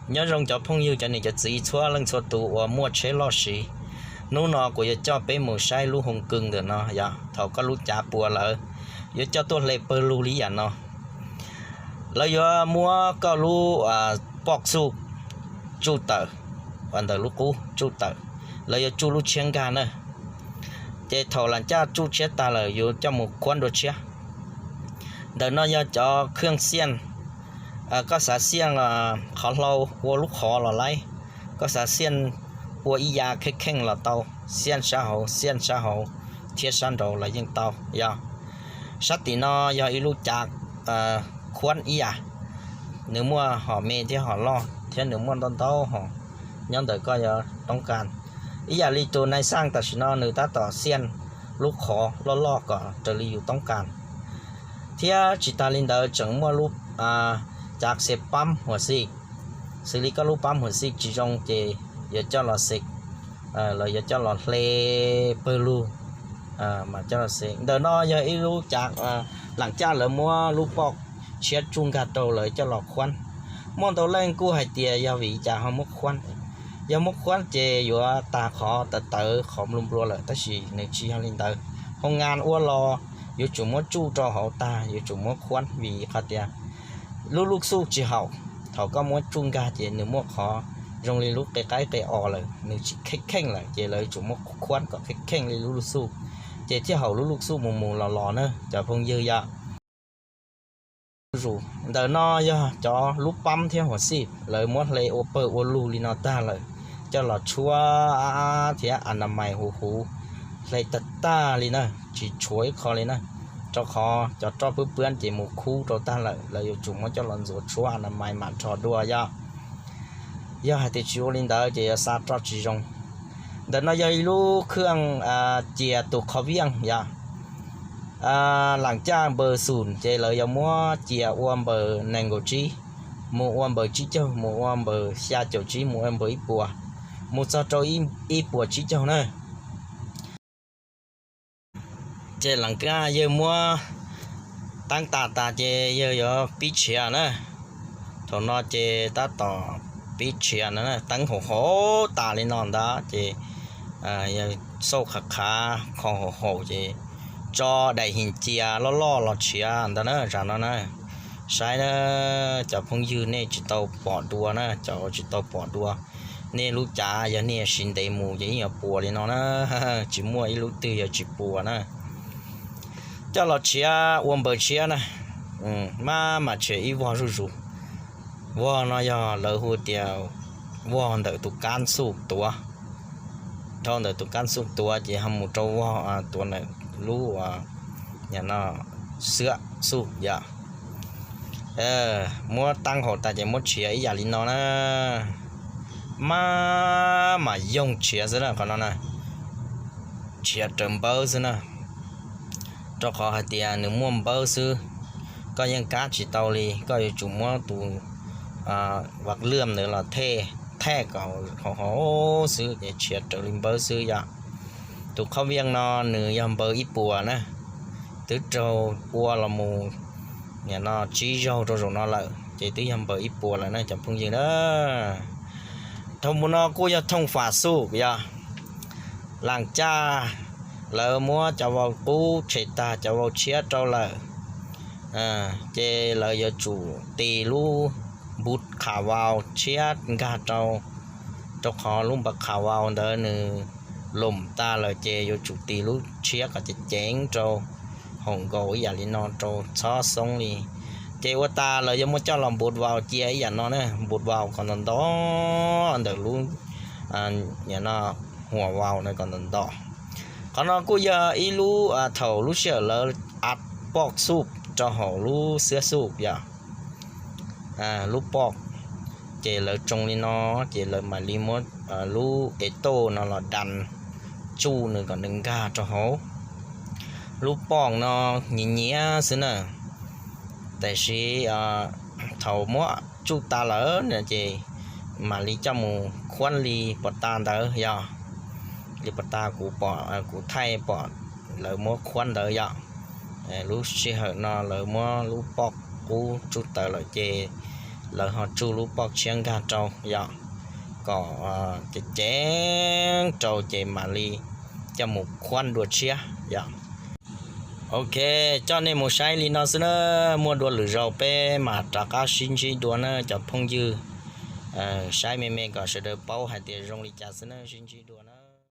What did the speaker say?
Nyob zoo cov phooj ywg, cov niam cov txiv txhua leej txhua tus uas muaj tsheb loj siv. Hnub no kuv yuav coj peb mus saib lub hoo kw ntawm no yog thaum koj lub cav puas lawm, yuav coj tuaj hle pawg lug li yam no. Lawv yuav muab koj lub poj xuj tsuj tawm, ntawm lub qub tsuj tawm, lawv yuav tsuj lub tshiab nkag na. Ces thaum lam caj tsuj tshiab tag lawm yuav coj mus khuab dua tshiab. Ntawm no yog cov khwj xiaj, koj xav xiaj qhov hlau ua lub qhov los laib, koj xav xiaj ua ib yav kheej kheej los tau, xiaj sab hauv xiaj sab hauv thiab sab nraud los yeej tau yog. Sab tim no yog ib lub cav khuab ib yam, nws muaj hom me thiab hom loj thiab nws muaj ntau ntau hom nyob ntawm koj yuav toob kas. Ib yam li tus nai xaj tam sim no nws tab tom xiaj lub qhov loj loj kom raws li yus toob kas. Thiab tsis tas li ntawd tseem muaj lub cav xes pab huam xij, xws li koj lub pab huam xij tsis zoo ces yuav coj los xes, los yuav coj los hle pawg lug. Ntawm no yog ib lub cav lam caj lawv muab lub poj tshiab tsuj nkag rau lawv coj los khuab. Muaj ntau leej kuj hais tias yog vim cas ho muab khuab, yog muab khuab ces yuav tag qhov tawv tawv qhov nplua nplua lawm, tab sis nws tsis yog li ntawd. Hoo ngas ua los yuav tsum muab tsuj rau hauv tag, yuav tsum muab khuab vim qhov tias lub lub xuj tsis haum. Thaum koj muab tsuj nkag ces nws muaj qhov zoo li lub qe qaib qe os lawm, nws tsis kheej kheej lawm, ces lawv yuav tsum muab khuab kom kheej kheej li lub lub xuj, ces thiaj haum lub lub xuj mus mus los los na cov phooj ywg yom. Ntawm no yog cov lub pab thiab huam xij lawv muab hle ua pawg ua lug li no tag lawm, coj los tshuab thiab a na mais huv huv, hle tag tag li na, tsis tshuav ib qho li na, rau qhov cov roj pwb pwab ces mus khub rau tag lawm, lawv yuav tsum muab coj los ntxuav tshuab a na mais mam nrho dua yom. Yog hais tias tsis ua li ntawd ces yuav xa roj tsis zoo. Ntawm no yog ib lub khwj cia tus qhov viaj yom. Lam caj npaws xum ces lawv yuav muab cia ua npaws nees nkaum tsib, mus ua npaws tsib caug, mus ua npaws xya caum tsib, mus ua npaws ib puas, mus txog rau ib puas tsib caug na. Ces lam caj yawg muab teeb tas tas ces yawg yuav pib tshiav na. Thaum no ces tab tom pib tshiav no, teeb haum haum tas li no ntag ces yawg xauj qhav qhav kho haum haum ces tso daim his cia loj loj los tshiav ntag na, zam no na. Saib na, cov phooj ywg nej tsis tau pom dua na, cov tsis tau pom dua, nej lub cav yog nej siv ntev mus ces yeej yuav puas li no na, tsis muaj ib lub twg yog tsis puas na. Coj los tshiav ua npaws tshiab na, maj mam tshiav ib vog zuj zus. Vog no yog lawv hu tias vog ntawm tus kab xuj tuav, dhau ntawm tus kab xuj tuav ces ho mus rau vog tuav ntawm lub xwab xuj yom. Muab teeb haum tas ces muab tshiav ib yam li no na, maj mam yoog tshiav xwb na, qhov no na, tshiav raws npawb xwb na, rau qhov hais tias nws muaj npawb xwb, koj yeej kab tsis tau li, koj yuav tsum muab tus vaj lwm ntawd los thej kom haum haum xwb ces tshiav raws li npawb xwb yom. Tus qhov viaj no nws yog npaws ib puas na, twb raug ua los mus nim no tsib zaug rau zaum no lawm ces twb yog npaws ib puas lawm na cov phooj ywg na. Dhau mus no kuj yog thooj fam xuj yog, lam caj lawv muab cov vau qub tshem tag cov vau tshiab rau lawm, ces lawv yuav tsum tis lub npuv qham vau tshiab nkag rau, rau qhov lub npuv qham vau ntawd nws lom tag lawm ces yuav tsum tis lub tshiab kom ceev ceev rau, haum nkaus ib yam li no rau txhob xoob li. Ces ua tas lawv yuav muab coj los npuv vau cia ib yam no na, npuv vau kom nto nto ntawm lub, nim no, huam vau na kom nto nto. Qhov no kuj yog ib lub thaum lub sij hawm lawv av poj xuj rau hauv lub xwab xuj yom, lub poj, ces lawv tsoo li no, ces lawv mam li muab lub es toj no los das tsuj nws kom nws nkag rau hauv. Lub poj no nyias nyias xwb na, tiam sis thaum muab tsuj tas lawm ces mam li coj mus khuab li puas tas ntawd yog, li puas tas kuv pom, kuv thaij pom lawv muab khuab ntawd yom. Lub sij hawm no lawv muab lub poj qub tsuj tawm lawm ces lawv ho tsuj lub pob tshiab nkag rau yom, kom ceev ceev rau ces mam li coj mus khuab dua tshiab yom. Ok, coj nej mus saib li no xwb na, muaj dua lwm zaus peb mam rov qab sib ntsib dua na cov phooj ywg. Saib me me kom sawv daws paub hais tias zoo li cas xwb na, sib ntsib dua na.